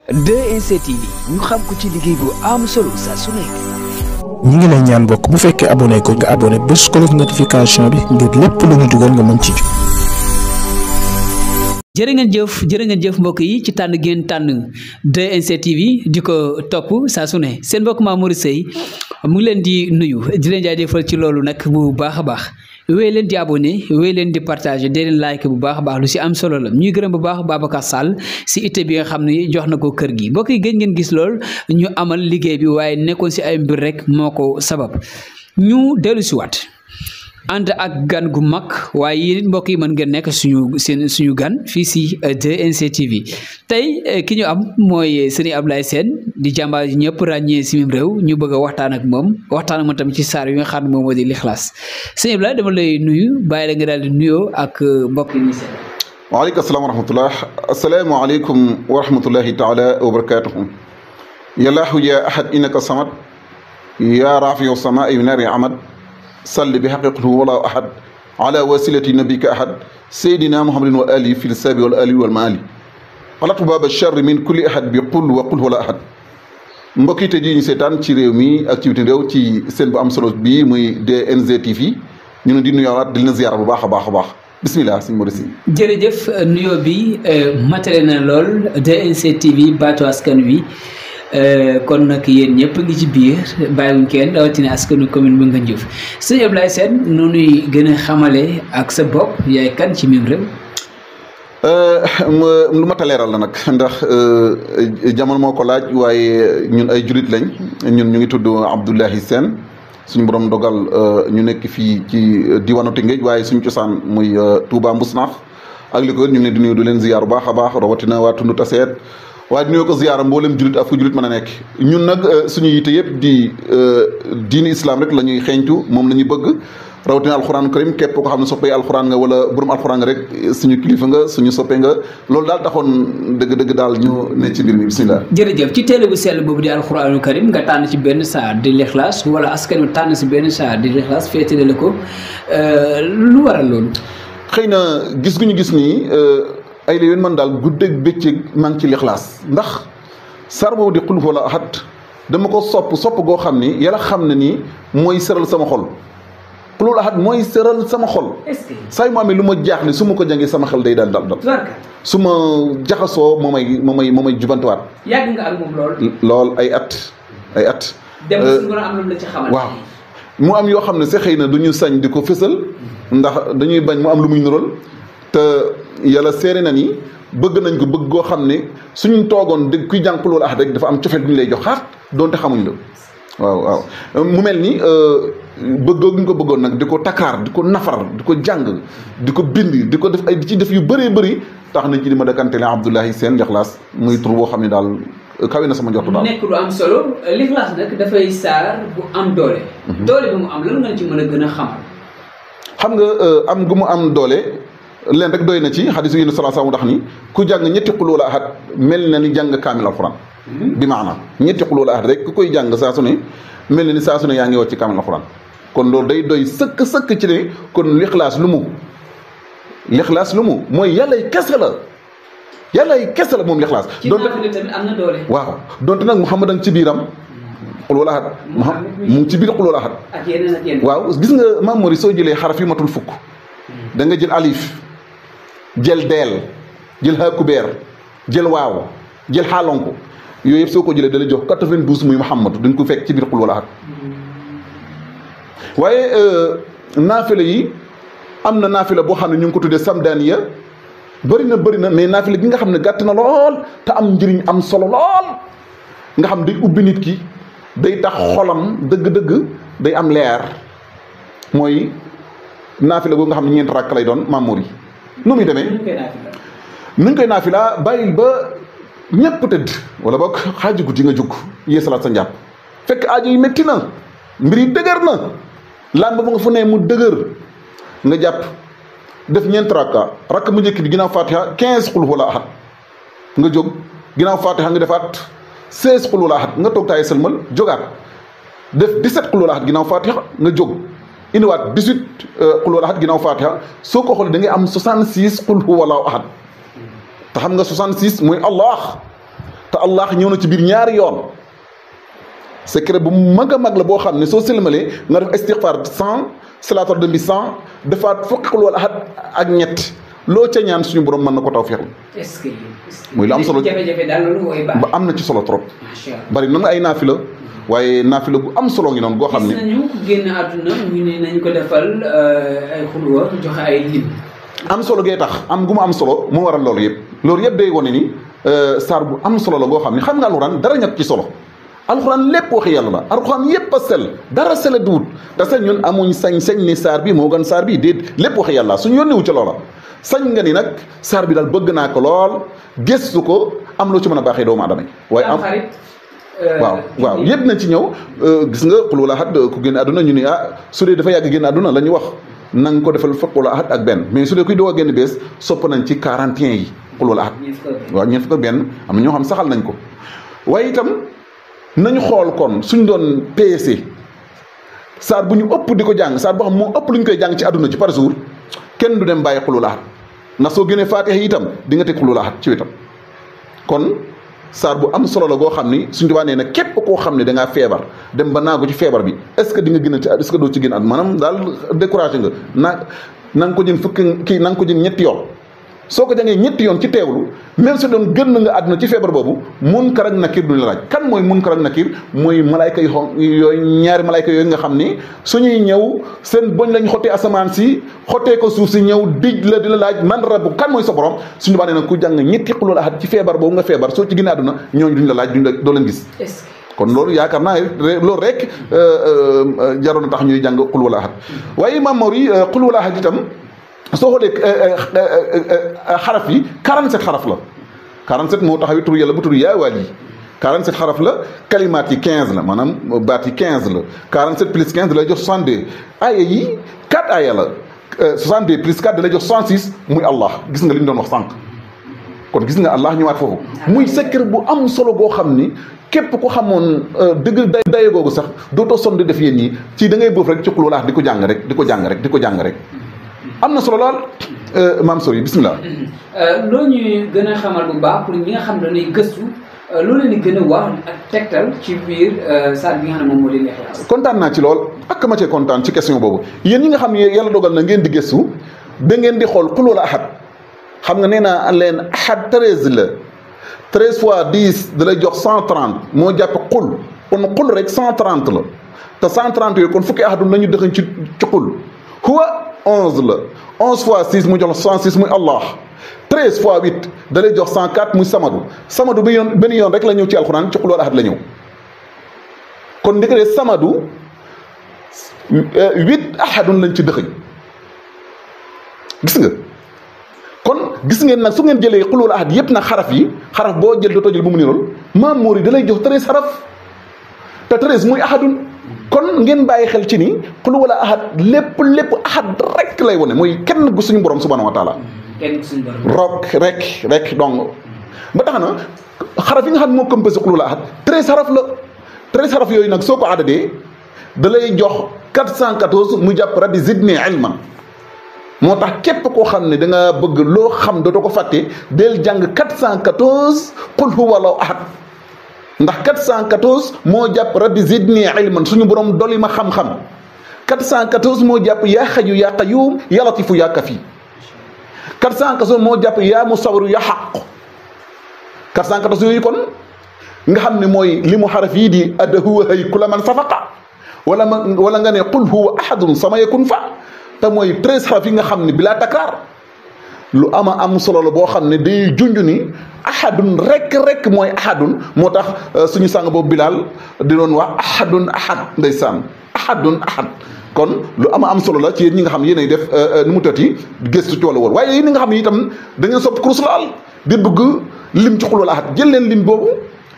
2SC TV ñu xam ko ci liggéey bu am solo saa su nekk. ñi ngi lay ñaan bokk bu fekkee abonné ko nga abonné bés ko notification bi ngir lépp lu ñu dugal nga mën ci jot. jërë ngeen jëf mbokk yi ci tànn ngeen tànn 2SC TV di ko topp saa su ne seen mbokk Mamour Seye mu ngi leen di nuyu di leen jaajëfal ci loolu nag bu baax a baax wéy leen di abonné wéy leen di partager dee leen like bu baax a baax lu si am solo la ñuy gërëm bu baax Babacar Sall si itte bi nga xam ne jox na ko kër gi mbokk yi gëj ngeen gis lool ñu amal liggéey bi waaye nekkoon si ay mbir rek moo ko sabab ñu dellu si waat ànd ak gan gu mag waaye yéen mbokk yi mën ngeen nekk suñu gan fii si 2SC TV tey ki ñu am mooy sëñ Abdoulaye Sène di jàmbaar yi ñëpp ràññee si mim réew ñu bëgg a waxtaan ak moom tamit ci saar yi nga xam ne moom moo di Lixlaas sëñ Abdoulaye dama lay nuyu bàyyi la nga daal di nuyoo ak mbokk yi. waaleykum salaam wa rahmatullah asalaamaaleykum wa rahmatullahi taala wa barakatuhu yallaahu ya ahad innaka samad ya rafiu sama ay naari amad salli bi xaqiqatu wala ahad ala wasilati nabika ahad seydina muhammadin wa ali fi lsaabi wal ali wal maali xalatu baaba charri min kulli ahad bi qul wa qul wala ahad mbokki te ji ñu seetaan ci réew mi ak ci bitim réew ci seen bu am solo bii muy 2SC TV ñu ne di nuyoowaat di leen ziyaara bu baax a baax a baax bisimilah sëñ Modou Sy. jërëjëf nuyoo bi matale na lool 2SC TV baatu askan wi kon nag yéen ñëpp ngi ci biir bàyyiwuñ kenn rawatina askanu commune bu Ngandiouf sëñ Abdoulaye Sène noonuy gën a xamale ak sa bopp yaay kan ci mim réew. lu mat a leeral la nag ndax jamono moo ko laaj waaye ñun ay julit lañ ñun ñu ngi tudd Abdoulaye Sène suñu borom dogal ñu nekk fii ci diwaanu Tëngéej waaye suñu cosaan muy Touba Mbousnakh ak li ko ñu ngi leen di nuyu du leen ziyaar bu baax a baax rawatina waa Tundu Taseet waaye di nuyoo ko ziyaara mboolem julit ak fu julit mën a nekk ñun nag suñu yite yëpp di diini islam rek la ñuy xeeñtu moom la ñuy bëgg rawatina alxuraan karim képp ko xam ne soppee alxuraan nga wala borom alxuraan nga rek suñu kilifa nga suñu soppee nga loolu daal taxoon dëgg-dëgg daal ñu ne ci mbir mi bisimilah. jërëjëf ci téere bu sell boobu di alxuraanu karim nga tànn ci benn saar di Lixlaas wala askan wi tànn si benn saar di Lixlaas féetale la ko lu waral loolu. xëy na gis gu ñu gis nii ay la yoon man daal guddeeg bëccëg maa ngi ci Lixlaas ndax saar boobu di xul wala ahad dama ko sopp goo xam ni yàlla xam na ni mooy seral sama xol. xulul ahad mooy seral sama xol. saa yu ma amee lu ma jaaxle su ma ko jàngee sama xel day daal dal su ma jaxasoo moo may jubantuwaat. yàgg nga ak moom lool. lool ay at. dem suñu mën a am lu la ci xamal. waaw mu am yoo xam ne sa xëy na du ñu sañ di ko fësal ndax dañuy bañ mu am lu muy nural te yàlla seere na ni bëgg nañ ko bëgg goo xam ne suñu toogoon dégg kuy jàng xulul ahad rek dafa am cofeel bu ñu lay jox xaat doonte xamuñ la waaw mu mel ni. bëggoo gi ñu ko bëggoon nag di ko takkaar di ko nafar di ko jàng di ko bind di ko def di ci def yu bëree bëri tax nañ ci di ma dëkkantele Abdoulaye Sène Lixlaas muy tur boo xam ne daal kawe na sama njortu daal. nekk lu am solo Lixlaas nag dafay saar bu am doole. doole bi mu am lan nga ci mën a gën a xamal. xam nga am gu mu am doole leen rek doy na ci xadiisu Yonent sallallahu alayhi wa sallam tax ni ku jàng ñetti xul wala ahad mel na ni jàng kaamil alxuraan. bi maanaam ñetti xul wala ahad rek ku koy jàng saa su ne mel na ni saa su ne yaa ngi wàcc ci kaamil alxuraan. kon loolu day doy sëkk ci ne kon Lixlaas lu mu mooy yàllay kese la moom Lixlaas. ci naafila tamit am na doole. waaw donte nag Muhammad ak ci biiram. xul wala ahad mu ngi ci biir xul wala ahad. ak yeneen. waaw gis nga Mamour soo jëlee xaraf yu matul fukk. da nga jël alif jël deel jël hakubeer jël waaw jël xaalonko yooyu yëpp soo ko jëlee da lay jox 92 muy Muhammad dañ ko fekk ci biir xul wala ahad. waaye naafila yi am na naafila boo xam ne ñu ngi ko tuddee samdaniya bëri na mais naafila gi nga xam ne gàtt na lool te am njëriñ am solo lool nga xam day ubbi nit ki day tax xolam dëgg-dëgg day am leer mooy naafila boobu nga xam ne ñeent rakk lay doon Mamour yi nu muy demee nuñ koy naafila bàyyil ba ñëpp tëdd wala boog xaaju guddi nga jóg yeesalaat sa njàpp fekk aajo yi métti na mbir yi dëgër na laan ba nga fu ne mu dëgër nga jàpp def ñeent rakk mu njëkk bi ginnaaw fatiha 15 xul wala ahad nga jóg ginnaaw fatiha nga defaat 16 xul wala ahad nga toog taay sëlmal jógaat def 17 xul wala ahad ginnaaw fatiha nga jóg indiwaat 18 xul wala ahad ginnaaw fatiha soo ko xoolee da ngay am 66 xul wala ahad te xam nga 66 mooy allah te Allah ñëw na ci biir ñaari yoon secret bu mag a mag la boo xam ne soo sëlmalee nga def istighfar 100 salaatu ala nabi 100 defaat fukki qul huwa ahad ak ñett loo ca ñaan suñu borom mën na ko tawfeex. est-ce que muy lu am solo jafe-jafe daal loolu mooy baax. ba am na ci solo trop. macha allah bari na ay naafila waaye naafila gu am solo ngi noonu goo xam ne. gis nañu génn àdduna ñu ne nañ ko defal ay xulwa joxe ay lim. am solo gee tax am gu mu am solo moo waral loolu yëpp day wane ni saar bu am solo la goo xam ne xam nga alxuraan dara ñett ci solo. alxuraan lépp waxi yàlla la alxuraan yépp a sell dara sell duut te sax ñun amuñ sañ-sañ ni saar bi moo gën saar bi déet lépp waxi yàlla suñu yónnewu ca loola sañ nga ni nag saar bi daal bëgg naa ko lool gëstu ko am loo ci mën a baaxee doomu aadama yi waaye am waaw yëpp nañ ci ñëw gis nga qul huwa ahad ku génn àdduna ñu ni su dee dafa yàgg génn àdduna la ñu wax na nga ko defal fukk qul huwa ahad ak benn mais su dee kuy doog a génn bees sopp nañ ci 41 yi qul huwa ahad waaw ñeent fukk ak benn am na ñoo xam saxal nañ ko waaye itam nañu xool kon suñ doon PSC saar bu ñu ëpp di ko jàng saar boo xam moo ëpp lu ñu koy jàng ci àdduna ci par jour kenn du dem bàyyi qul huwa ahad ndax soo génnee faatiha itam di nga teg qul huwa ahad ci wetam kon saar bu am solo la goo xam ni suñu Tuubaa nee na képp koo xam ne da ngaa feebar dem ba naagu ci feebar bi est-ce que di nga gën a est-ce que doo ci gën a maanaam daal découragé nga na nga ko jën fukki na nga ko jën ñetti yoon soo ko jàngee ñetti yoon ci teewlu même su doon gën nga àdduna ci feebar boobu munkar ak nakir duñu la laaj kan mooy munkar ak nakir mooy malayka yooyu ñaari malayka yooyu nga xam ni suñuy ñëw seen boñ lañ xottee asamaan si xottee ko suuf si ñëw dij la di la laaj man rabbu kan mooy sa borom suñu baa nee na ku jàng ñetti qul huwa ahad ci feebar boobu nga feebar soo ci gën a àdduna ñooñu duñu la laaj doo leen gis kon loolu yaakaar naa loolu rek jaroon na tax ñuy jàng qul huwa ahad waaye Imam Mawri qul huwa ahad itam soo xoolee xaraf yi 47 xaraf la 47 moo taxaw tur yàlla bu tudd yaa waal yi 47 xaraf la kalimaat yi 15 la maanaam baat yi 15 la 47 plus 15 da lay jox 62 aaya yi 4 aaya la 62 plus 4 da lay jox 66 muy Allah gis nga li ñu doon wax sànq kon gis nga Allah ñëwaat foofu muy secret bu am solo goo xam ni képp ku xamoon dëgg daye googu sax dootoo sonn di def yéen ñi ci da ngay bëf rek ci qul huwa ahad di ko jàng rek di ko jàng rek di ko jàng rek am na solo lool maam Sow yi bisimilah. loo ñuy gën a xamal bu baax pour ñi nga xam dañuy gëstu loolu leen di gën a wax ak tegtal ci biir saar bi nga xam ne moom moo di Ixlaas. kontaan naa ci lool ak ma cee kontaan ci question boobu yéen ñi nga xam ne yàlla dogal na ngeen di gëstu da ngeen di xool qul huwa ahad xam nga nee naa leen ahad 13 la 13 fois 10 da lay jox 130 moo jàpp qul kon qul rek 130 la te 130 yooyu kon fukki ahadun la ñu dëxañ ci qul huwa 11 la 11 fois 6 mu jox 106 muy Allah 13 fois 8 da lay jox 104 muy samadu bi yoon benn yoon rek la ñëw ci alxuraan ci qul huwa ahad la ñëw kon ndekete samadu 8 ahadun lañ ci dëxëñ gis nga kon gis ngeen nag su ngeen jëlee qul huwa ahad yëpp nag xaraf yi xaraf boo jël dootoo jël bu mu nirool maam Mori da lay jox 13 xaraf te 13 muy ahadun kon ngeen bàyyi xel ci ni qul huwa ahad lépp ahad rek lay wone mooy kenn gu suñu borom subhanahu wa taala kenn gu suñu borom rek donc ba tax na xaraf yi nga xam moo composé qul huwa ahad 13 xaraf la 13 xaraf yooyu nag soo ko adadee da lay jox 414 mu jàpp rabbi zidni ilman moo tax képp koo xam ne da nga bëgg loo xam dootoo ko fàtte del jàng 414 qul huwa ahad ndax 414 moo jàpp rabbi zidni ilman suñu borom dolli ma xam-xam 414 moo jàpp yaa xaju yaa qayyum yaa latifu yaa kafi 414 moo jàpp yaa musawwiru yaa xaq 414 yooyu kon nga xam ne mooy li mu xaraf yii di adahu hay kula man safaqa wala nga ne qul huwa ahadun sama yakun fa te mooy 13 xaraf yi nga xam ne bilaa takraar lu am solo la boo xam ne day junj ni ahadun rek mooy ahadun moo tax suñu sàng boobu Bilaal di doon wax ahadun ahad ndeysaan ahadun ahad kon lu am solo la ci yéen ñi nga xam ne yéenay def nu mu tëti gëstu ci wala wóor waaye yéen ñi nga xam ne itam da ngeen sopp kurus laal di bëgg lim ci qul huwa ahad jël leen lim boobu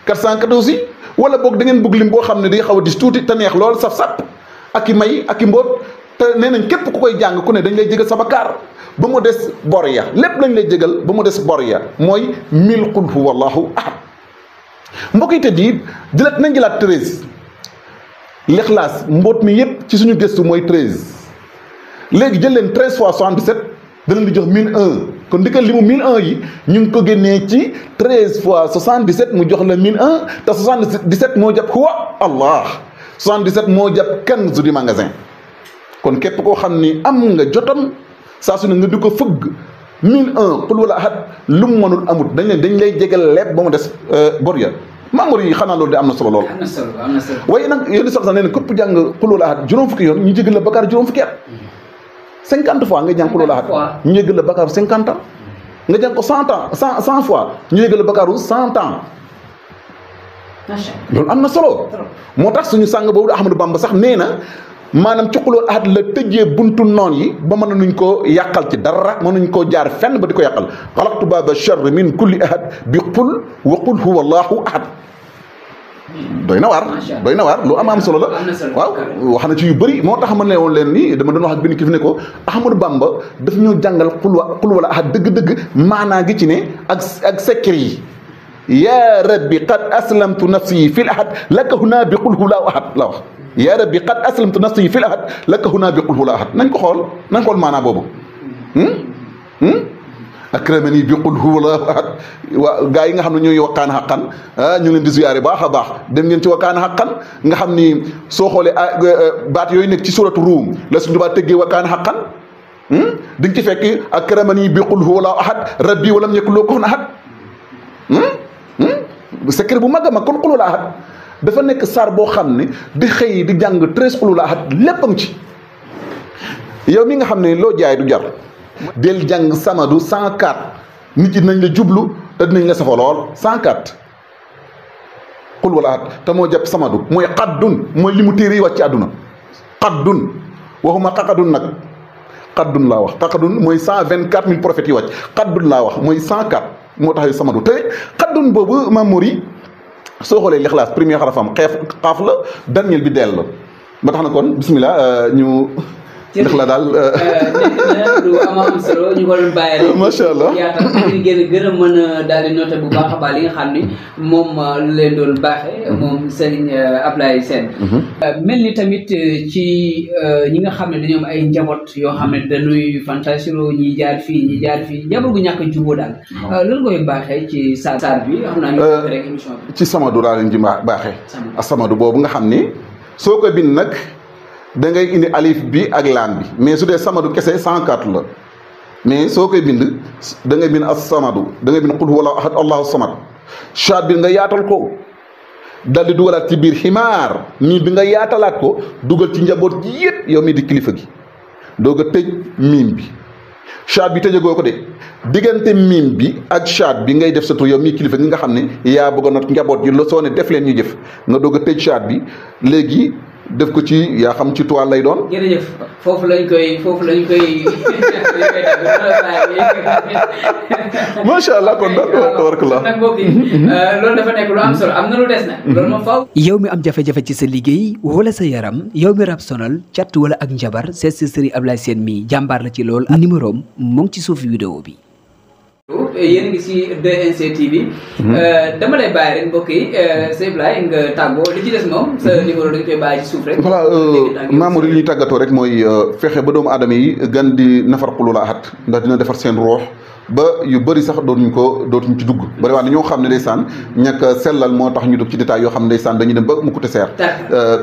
414 yi wala boog da ngeen bëgg lim boo xam ne day xaw a dis tuuti te neex lool saf-sap ak i may ak i mboot te nee nañ képp ku koy jàng ku ne dañ lay jégal sa bakkaar ba mu des bor ya lépp lañ lay jégal ba mu des bor ya mooy 1000 qul huwa allahu ahad mbokk yi tëdd yi nañ jëlaat 13 L'Ikhlaas mboot mi yépp ci suñu gëstu mooy 13 léegi jël leen 13 fois 77 da leen di jox 1001 kon ndikkal li mu 1001 yi ñu ngi ko génnee ci 13 fois 77 mu jox la 1001 te 77 moo jàpp huwa Allah 77 moo jàpp kanzu di magasin kon képp koo xam ni am nga jotam saa su ne nga di ko fëgg 1001 qul wala ahad lu mu mënul amut dañ lay jégal lépp ba mu des bor ya membre yi xanaa loolu de am na solo lool. am na solo am na solo. waaye nag yéen sax nee na képp jàng qul wala ahad juróom fukki yoon ñu jégal la bakkaar juróom fukki at 50 fois nga jàng qul wala ahad ñu jégal la bakkaaru 50 ans nga jàng ko 100 ans 100 fois ñu jégal la bakkaaru 100 ans. loolu am na solo. moo tax suñu sàng boobu Ahmadou Bamba sax nee na maanaam ci qul wala ahad la tëjee buntu noon yi ba mën nuñ koo yàqal ci dara mënuñ koo jaar fenn ba di ko yàqal xalaqtu baaba charr min kulli ahad bi qul wa qul huwa allahu ahad. doy na waar lu am solo la. waaw wax na ci yu bëri moo tax ma ne woon leen ni dama doon wax ak benn kilifa ne ko Ahmadou Bamba daf ñoo jàngal qul wala ahad dëgg-dëgg maanaa gi ci ne ak secret yi. yaa rabbi qad aslamtu nafsi fil ahad laka huna bi qul huwa ahad la wax. yaa rabbi qad aslamtu nafsi fil ahad laka huna bi qul huwa ahad nañ ko xool maanaa boobu. akramani bi qul huwa ahad waa gaa yi nga xam ne ñooy wakkaan xaqan ñu ngi leen di ziyaare baax a baax dem ngeen ci wakkaan xaqan nga xam ni soo xoolee baat yooyu nekk ci suratu Ruum la suñu baat tëggee wakkaan xaqan di nga ci fekk akramani bi qul huwa ahad rabbi walam yakun lahu kufuwan ahad secret bu mag a mag kon qul huwa ahad dafa nekk saar boo xam ne di xëy di jàng 13 qul huwa ahad lépp a ngi ci yow mi nga xam ne loo jaay du jar. del jàng samadu 104 nit ñi dinañ la jublu te dinañ la safa lool 104 qul wala ahad te moo jàpp samadu mooy xaddun mooy li mu téere yi wàcc ci àdduna xaddun waxuma xaqadun nag xaddun laa wax xaqadun mooy 124 000 prophètes yi wàcc xaddun laa wax mooy 104 moo tax samadu te xaddun boobu Mamour yi soo xoolee lixlaas premier xarafam xaaf la dernier bi dell la ba tax na kon bismillah ñu ndax la daal nekk na lu am solo ñu ko doon bàyyi rek. macha allah yaatal ngir gën a mën a daal di noté bu baax a baax li nga xam ni moom lu leen doon baaxee moom Serigne Ablaye Sène. mel ni tamit ci ñi nga xam ne dañoo am ay njaboot yoo xam ne dañuy fantasiro ñi jaar fii njaboot gu ñàkk a jubóo daal. lan koy baaxee ci saar bi xam naa ñu rek émission bi. ci Samadu laa leen ci baaxee. Samadu boobu nga xam ni soo ko bind nag. da ngay indi alif bi ak laam bi mais su dee samadu kese 104 la mais soo koy bind da ngay bind as samadu da ngay bind qul huwa ahad allahu samad shaat bi nga yaatal ko dal di dugalaat ci biir ximaar mii bi nga yaatalaat ko dugal ci njaboot ji yëpp yow mii di kilifa gi doog a tëj miim bi shaat bi tëjagoo ko de diggante miim bi ak shaat bi ngay def sa tur yow mii kilifa gi nga xam ne yaa bëgg a not njaboot ji la soo ne def leen ñu jëf nga doog a tëj shaat bi léegi def ko ci yaa xam ci toile lay doon. jërëjëf foofu lañ koy macha allah kon daal tabarakallah. nag mbokk yi loolu dafa nekk lu am solo am na lu des nag. loolu moom faaw. yow mi am jafe-jafe ci sa liggéey wala sa yaram yow mi rab sonal cat wala ak njabar seet si Serigne Ablaye Sène mi jàmbaar la ci lool ak numéro am mu ngi ci suuf vidéo bi. yéen ngi si 2NC TV. dama lay bàyyi rek mbokk yi Sèye Ablaye nga tàggoo li ci des moom sa numéro dañ koy bàyyi ci suuf rek. voilà Mamour li ñuy tàggatoo rek mooy fexe ba doomu aadama yi gan di nafar qul wala ahad ndax dina defar seen roox ba yu bëri sax dootuñ ci dugg bari waa ñoo xam ne ndeysaan ñàkk sellal moo tax ñu dugg ci détail yoo xam ne ndeysaan dañuy dem ba mu coûté cher.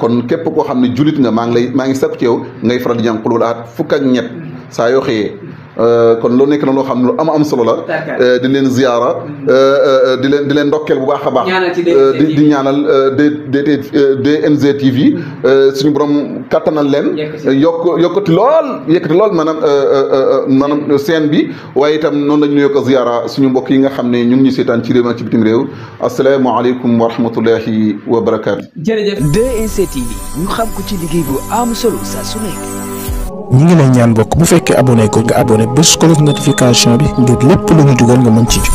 kon képp koo xam ne julit nga maa ngi sakku ci yow ngay faral di jàng qul wala ahad fukk ak ñett saa yoo xëyee. kon loolu nekk na loo xam ne lu am solo la. di leen ziyaara di leen ndokkeel bu baax a baax. di ñaanal DNZ TV suñu borom kattanal leen. yëkkati lool maanaam seen bi waaye itam noonu la ñu yokk a ziyaara suñu mbokk yi nga xam ne ñu ngi ñu seetaan ci réew ak ci bitim réew asalaamaaleykum wa rahmatullahi wa barakaatu. jërëjëf 2NC TV ñu xam ko ci liggéey bu am solo saa su nekk. ñi ngi lay ñaan bokk bu fekkee abonné ko nga abonné bés cloche notification bi ngir lépp lu ñu dugal nga mën ci jot